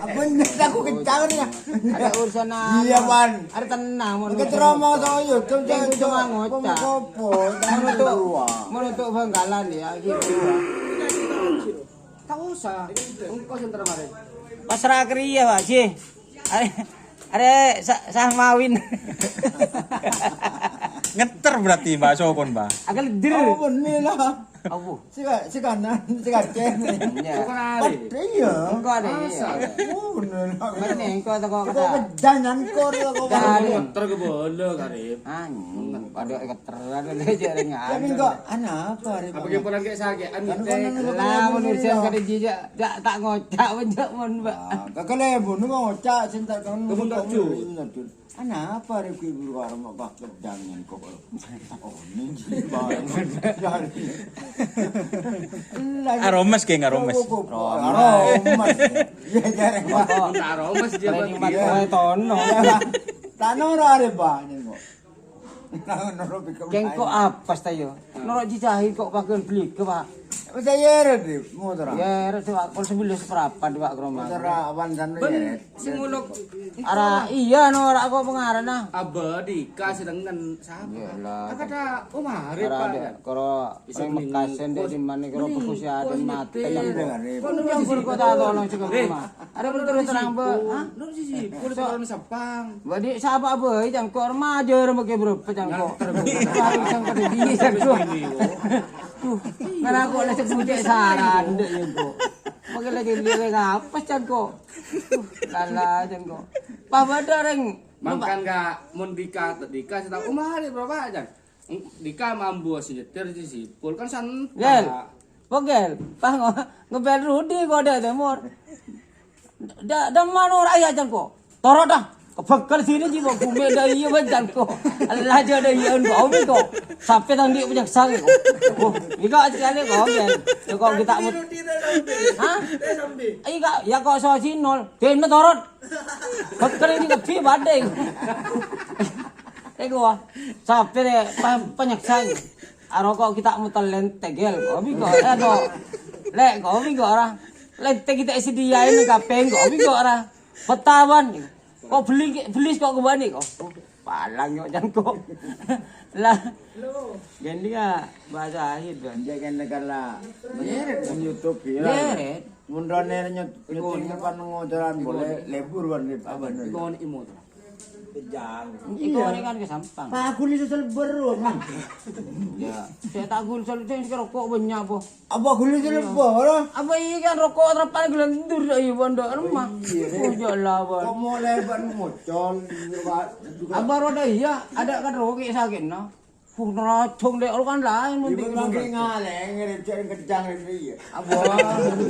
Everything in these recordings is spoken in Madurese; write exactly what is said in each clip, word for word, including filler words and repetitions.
Bener, aku kencang nih. Ada urusan apa? Iya, Pan. Ada tenang, mau Oke, nurusan ceramah apa? Saya, jam Yang saya cuma cuma ngocak. Mau ngopo? Mau nutup, mau nutup Bangkalan ya, gitu. Tak usah. Engkau sing terima, Rin. Pasrah kriya, Pak Ji. Are, are sa-, sah mawin. Ngeter berarti, Mbak Sokon, Mbak. Agak leder. Oh, bener lah. Apa? Si ka-, si kanan, si kacen. Iya. Sokon are. Padha iya. Engko are, iya. Masa? Oh, bener. Bener, engko teko Teko kesa. Kejangan kor, teko Dah, kor. Ngeter ke bola, Karim. Anjing, padha keter, ada le jarang Tapi ada. Enggak, ana apa, Rip? Apa yang kurang kayak sakit? Anu, Kan kayak kono Lah, menurut saya kada jijak, jak tak ngocak, menjak mon, Mbak. Ah, kagak lebu, nu ngocak, cinta kan. Kamu tak jujur. Ana apa, Rip, ibu karo mak, Pak, kejangan kok. Oh, ini banget. Lah, Aromes, geng, aromes. Kok, kok, kok, Romes. Aromes. Iya, jarang. Kok, Aromes dia, Training Bang. Mat Iya. Kowe tono. Iya, Pak. Tak noro are, Pak, ini kok. Noro pikir Geng, kok main. Apa, sta, yo? Noro jijahit kok bagian beli ke, Pak. Wis ya, Red, Rip, motor, ah. Ya, Red, Pak, kol sebelas seprapat, Pak, ke rumah. Motor, ah, awan sana, ya, Red. Sing nguluk. Ara, iya, no, ora kok pengarana. Abah Dika sedengan sapa? Iyalah. Kata Om Arif, Ora Pak, ada, kan? Koro Bisa Reng mending Mekasen dek kos-, di mana, koro mending bagus ya, ada kos mati nyetir. Kan. Kono Yang berkota tolong juga Eh. Rumah. Ada betul terus terang, Be. Hah? Lu sih sih, kulit So- orang Sepang. Wadi sapa, Be? Cangko remaja, orang pakai berapa, cangko? Nganter, Bu. Paling sang pada dia, cangko. Ini, Bu. Tuh, karena aku ada sebut saran, dek, ya, Bu. Pakai lagi dia, lagi apa, cangko? Tuh, lala, cangko. Pak Badar, Reng. Mangkan ka mun Dika, Dika sing tau, "Om Arif, Bapak," jan. Dika mambu si nyetir si Sipul kan santai. Gel. Pogel. Pas ngo-, ngebel Rudi kode timur. Da, da mano raya jangko. Toro dah. Kebekel sini ji kok gume da iya ban jangko. Allah aja da iya engko omi kok. Sampai tang di punya sang kok. Oh, ika sekali kok gel. Ya kok kita mut. Hah? Ika ya kok so sinol. Dene torot. Beker ini lebih banding. Ego, ah. Sampai deh, pa-, penyeksan. Aroko kita muter lente gel. Kopi kok, ya, kok. Lek, kopi kok, orang. Lente kita sediain kape kok, kopi kok, orang. Petawan. Kok beli, beli kok kembali kok. Palang kok, jangkok. Lah. Ganti ya, bahasa akhir kan. Dia kan negara Nyeret. YouTube ya. Nyeret. Mun rone nyet-, nyet-, depan ngocoran boleh lebur wan apa nih? Iko ni imo to. Kejang. Iko ni kan kesampang. Pak Guli sesel beru, Mang. Ya, saya tak gul sel sing rokok banyak apa? Apa Guli sesel beru? Apa iya kan rokok terpal gelendur ya iya pondok rumah. Iya. Oh, ya Allah, Bang. Kok mau lebar ngocol, Pak? Apa roda iya? Ada kan rokok sakit, no? Huh, neracung dek, lu kan lain mun Ibu tinggi mangke banget. Ngaleng, ngerejek kencang ini, iya. Apa?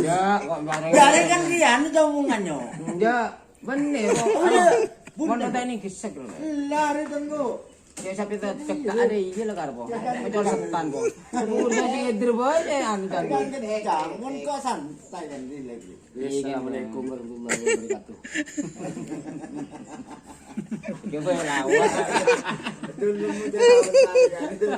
Ya, kok bareng. Dari kan dia anu omongannya. Ya, bener kok. Udah, Mon bener. Tadi ini gesek lho. Lari tunggu. Ya sampai te-, cekak ada iya lah karbo. Kecol setan kok. Udah sing ngeder bae, eh, anu tadi. Kan kencang, mun kok santai kan ini lagi. Assalamualaikum warahmatullahi wabarakatuh. Coba ya, lawan. Dulu muda lawan saya.